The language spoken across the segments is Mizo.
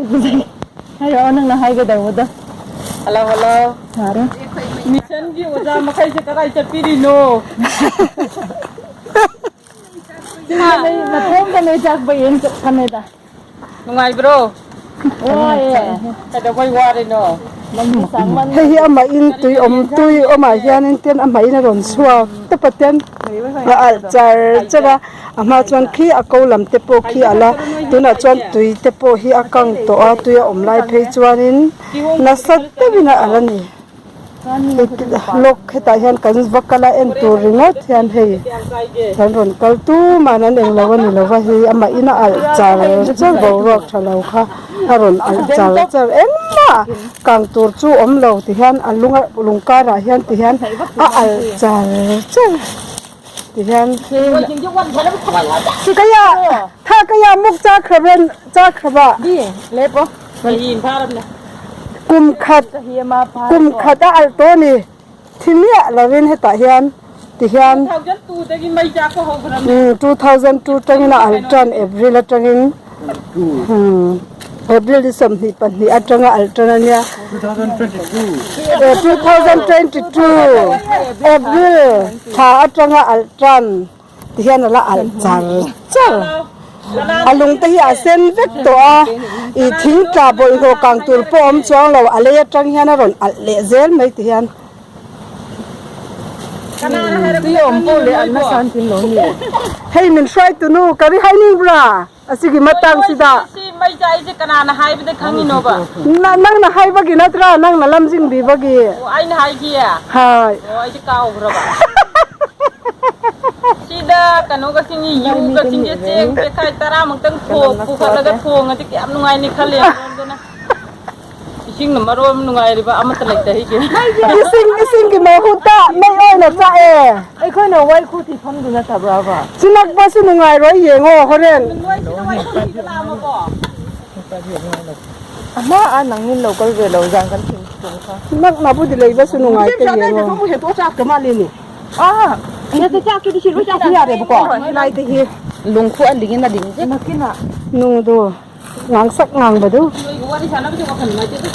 ꯍꯥꯏꯔꯛꯑꯣ ꯅꯪꯅ ꯍꯥꯏꯒꯗꯧꯕꯗꯣ ꯍꯜꯂꯣ ꯍꯜꯂꯣ ꯌꯥꯔꯦ ꯃꯤꯁꯟꯒꯤ ꯑꯣꯖꯥ ꯃꯈꯩꯁꯦ ꯀꯗꯥꯏ ꯆꯠꯄꯤꯔꯤꯅꯣ ꯃꯊꯣꯡꯗ ꯅꯣꯏ ꯆꯥꯛꯄ ꯌꯦꯟ ꯆꯠꯄꯅꯦꯗ ꯅꯨꯡꯉꯥꯏꯕ꯭ꯔꯣ ꯋꯥꯏꯌꯦ ꯀꯩꯗꯧꯕꯩ ꯋꯥꯔꯤꯅꯣ ꯂꯝꯕꯤ ꯁꯥꯡꯃꯟ Hei hi amah in tui awm tui awmah hianin ten amah in a rawn chhuak tawp a ten a alh char char a a hma chuan khi a ko lam te pawh khi a alh a tunah chuan tui te pawh hi a kang tawh a tui a awm lai phei chuanin nasa deuhin a alh a ni. Lawk hetah hian kan va kal a en tur ringawt hian hei kan rawn kal tuman an englo a ni lo va hei amah in a alh char char boruak tha lo kha a rawn alh char char engmah kang tur chu awm lo ti hian a lung a lung karah hian ti hian a alh char char ti hian kaya tha kaya muk chak kha chak kha ba. Kum khat kum khat a alh tawh a ni. Thi miah lovin hetah hian ti hian 2002 tangin a alh tan April atangin April ni 22 atanga alh tan a nia. 2022 April thla atanga alh tan. Ti hian a la alh char char. A lung te hi a sen vek tawh a, ih thing tla bawlhhlawh kang tur pawh a awm chuang lo, a lei atang hian a rawn alh leh zel mai ti hian. Hei min hruaitu nu ka ri hai ning bra a sigi matang sida. Nangna haibagi natra nangna lamjing bibagi. Hai. ꯁꯤꯗ ꯀꯩꯅꯣꯒꯁꯤꯡ ꯌꯨꯒꯁꯤꯡꯁꯦ ꯆꯦꯡ ꯄꯦꯈꯥꯏ ꯇꯔꯥꯃꯨꯛꯇꯪ ꯄꯨꯈꯠꯂꯒ ꯊꯣꯡꯉꯗꯤ ꯀꯌꯥꯝ ꯅꯨꯡꯉꯥꯏꯅꯤ ꯈꯜꯂꯦ ꯑꯃꯔꯣꯝꯗꯅ ꯏꯁꯤꯡꯅ ꯃꯔꯣꯜ ꯑꯃ ꯅꯨꯡꯉꯥꯏꯔꯤꯕ ꯑꯃꯠꯇ ꯂꯩꯇꯦ ꯑꯩꯒꯤ ꯏꯁꯤꯡ ꯏꯁꯤꯡꯒꯤ ꯃꯍꯨꯠꯇ ꯃꯩ ꯑꯣꯏꯅ ꯆꯥꯛꯑꯦ ꯑꯩꯈꯣꯏꯅ ꯋꯥꯏꯈꯨ ꯊꯤꯐꯝꯗꯨ ꯅꯠꯇꯕ꯭ꯔꯕ ꯆꯤꯜꯂꯛꯄꯁꯨ ꯅꯨꯡꯉꯥꯏꯔꯣꯏ ꯌꯦꯡꯉꯣ ꯍꯣꯔꯦꯟ ꯅꯣꯏꯁꯤꯗ ꯋꯥꯏꯈꯨ ꯊꯤꯕ ꯂꯥꯛꯑꯝꯃꯕꯣ ꯑꯃ ꯑ ꯅꯪꯅꯤ ꯂꯣꯀꯜ ꯂꯧꯖꯥꯡ ꯀꯟ ꯊꯤꯡ ꯅꯛꯅꯕꯨꯗꯤ ꯂꯩꯕꯁꯨ ꯅꯨꯡꯉꯥꯏꯇꯦ ꯌꯦꯡꯉꯣ ꯑꯥ ꯅꯨꯡꯗꯨ ꯉꯥꯡꯁꯛ ꯉꯥꯡꯕꯗꯨ ꯅꯣꯏꯒ ꯋꯥꯔꯤ ꯁꯥꯟꯅꯕꯁꯦ ꯋꯥꯈꯜ ꯅꯨꯡꯉꯥꯏꯇꯦꯗ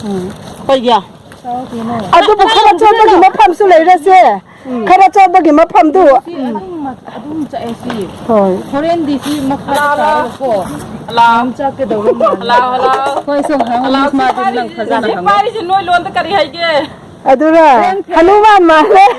ꯑꯗꯨꯕꯨ ꯈꯔ ꯆꯣꯠꯄꯒꯤ ꯃꯐꯝꯁꯨ ꯂꯩꯔꯁꯦ ꯈꯔ ꯆꯣꯠꯄꯒꯤ ꯃꯐꯝꯗꯨ ꯑꯗꯨꯝ ꯆꯠꯑꯦ ꯁꯤ ꯍꯣꯏ ꯍꯣꯔꯦꯟꯗꯤ ꯁꯤ ꯃꯈꯥꯗ ꯇꯥꯔꯒꯀꯣ ꯍꯜꯂꯣ ꯆꯥꯛꯀꯗꯧꯕ ꯃꯥꯜꯂꯦ ꯍꯜꯂꯣ ꯍꯜꯂꯣ ꯍꯣꯏ ꯁꯨꯝ ꯍꯪꯉꯣ ꯃꯥꯗꯤ ꯅꯪ ꯐꯖꯅ ꯁꯤ ꯍꯪꯉꯣ ꯄꯥꯏꯔꯤꯁꯦ ꯅꯣꯏ ꯂꯣꯟꯗ ꯀꯔꯤ ꯍꯥꯏꯒꯦ ꯑꯗꯨꯔ ꯍꯅꯨꯃꯥꯟ ꯃꯥꯜꯂꯦ.